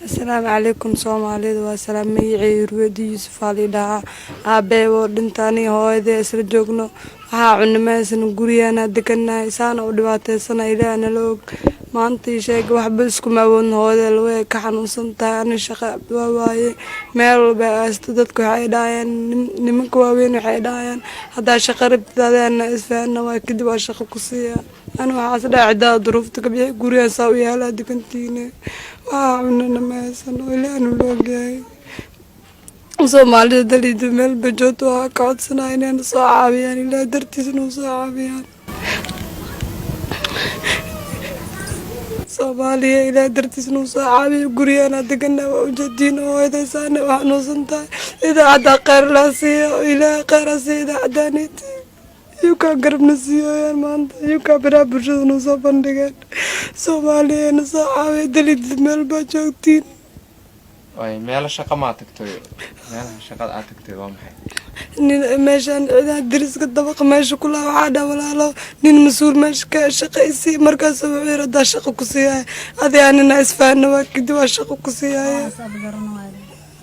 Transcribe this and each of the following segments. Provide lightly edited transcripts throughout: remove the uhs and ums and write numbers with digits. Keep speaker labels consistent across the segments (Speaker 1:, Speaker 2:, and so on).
Speaker 1: Asalaamu calaykum Soomaalida, waa salaam. Magaceyga Ruweedi Yuusuf aa lii dhahaa. Aabbe woo dhinta, aniga hooyadee isla joogno. Waxaa cunno ma haysano, guryaana deganahay, saana u dhibaataysana, Ilaah nala og. Maanta ii sheeg, waxba iskuma awoodno. Hooyadee lugahay ka xanuunsan tahay. Ani shaqa waa waaye, meel walba aasto. Dadka waxay dhahayaan, nimanka waaweyn waxay dhahayaan, haddaa shaqa rabtid adeena isfahanna waa, kadib waa shaqo ku siiya. Ani waxaas dhaha, cidaada duruufta ka bixi, guryahan saa u yaalaa degantiine, waxaa cunana ma haysano, Ilaah nala ogyahay. Soomaalida daliida meel bajoogto waxaa ka codsanaya inayna soo caawiyaan, Ilaah dartiis noo soo caawiyaan. Soomaaliya, Ilaah dartiis noo soo caawiyo. Guryaana degana, waa ujeediin, hooyaday saana waa xanuunsan tahay. Idaacaddaa kheyr laa siiya, Ilaah kheyr ha siiya idaacaddaaniti yukaa garabna siiyooyaan maanta, yukaa baraha bulshada noo soo bandhigeen. Soomaaliya na soo caawiya, daliida meel baa joogtiin.
Speaker 2: Waay, meelo shaqa maa tagtay? Meelaha shaqada aad tagtay waa maxay?
Speaker 1: Nin meeshaan ciidaha dariska dabaqa meesha ku laha waxaa dhaa, walaalo, nin mas-uul meesha ka shaqa isii. Markaas wuxuu yiri, haddaa shaqa ku siiyaya adi anina isfahanna waa, kadib waa shaqo ku siiyaya.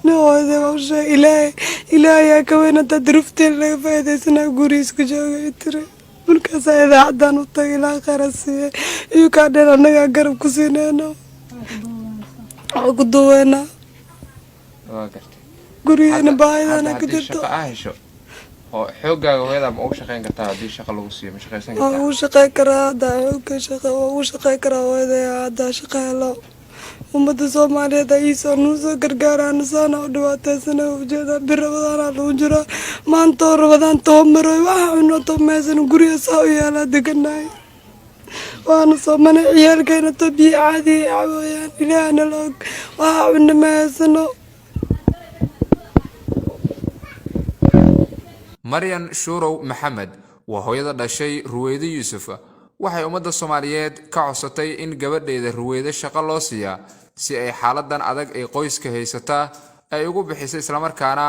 Speaker 1: Nin hooyadee waa u sheegay, Ilaahay, Ilaahay ka weyn, haddaa duruufteen laga faa'iidaysanaa, gurigiiska joogay tiri. Markaasaa idaacaddaan u tagay, Ilaahay khayr ha siiyay, iyo kaa dheer annagaa garab ku siineyno, waa ku duubeynaa.
Speaker 2: Waa gartay.
Speaker 1: Gurigeena baahidana
Speaker 2: Hadda
Speaker 1: ka
Speaker 2: haddii
Speaker 1: jirto.
Speaker 2: Shaqo aa hesho oo xooggaaga hooyadaa ma ugu shaqayn kartaa? Haddii shaqa lagu siiyo, ma shaqaysan
Speaker 1: Waa
Speaker 2: kartaa?
Speaker 1: ugu shaqey karaa haddaa xoogga shaqa, waa ugu shaqey karaa hooyaday haddaa shaqa helo. Ummadda Soomaaliyeed ay iisoo nuu soo gargaaraan, saana u dhibaataysana ujeedaa. Bir Rabadaanaa lagu jiraa maanta, oo Rabadaan 10 maroy, waxa cuno tomaysan, guriga saa u yaalaa deganahay, waana soomanay. Ciyaalkeena to biyo caadi ay caawayaan, Ilaahna la og, waxa cuno ma haysano.
Speaker 2: Maryan Shuurow Maxamed waa hooyada dhashay Ruweyde Yuusuf. Waxay ummadda Soomaaliyeed ka codsatay in gabadheeda Ruweyde shaqo loo siiyaa si ay xaaladan adag ee qoyska haysataa ay ugu bixiso, islamarkaana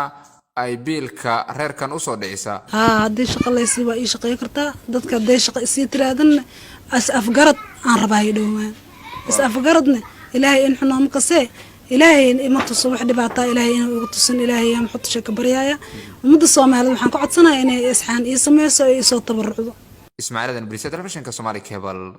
Speaker 2: ay biilka reerkan usoo dhicisa.
Speaker 3: Haa, haddii shaqa laysii waa ii shaqey kartaa. Dadka hadday shaqa isii tiraadana, is afgarad aan rabaa i dhowmaan. Is afgaradna Ilaahay in xunooma kasee, Ilaahay ima tuso wax dhibaataa, Ilaahay inuu igu tusin. Ilaahay yaa maxutusha ka baryaaya. Ummadda Soomaaliyeed waxaan ka codsanaya inay isxaan ii sameyso oo isoo tabarucdo.
Speaker 2: Ismaaciil Adan Bariisa, Telefishinka Somali Cable.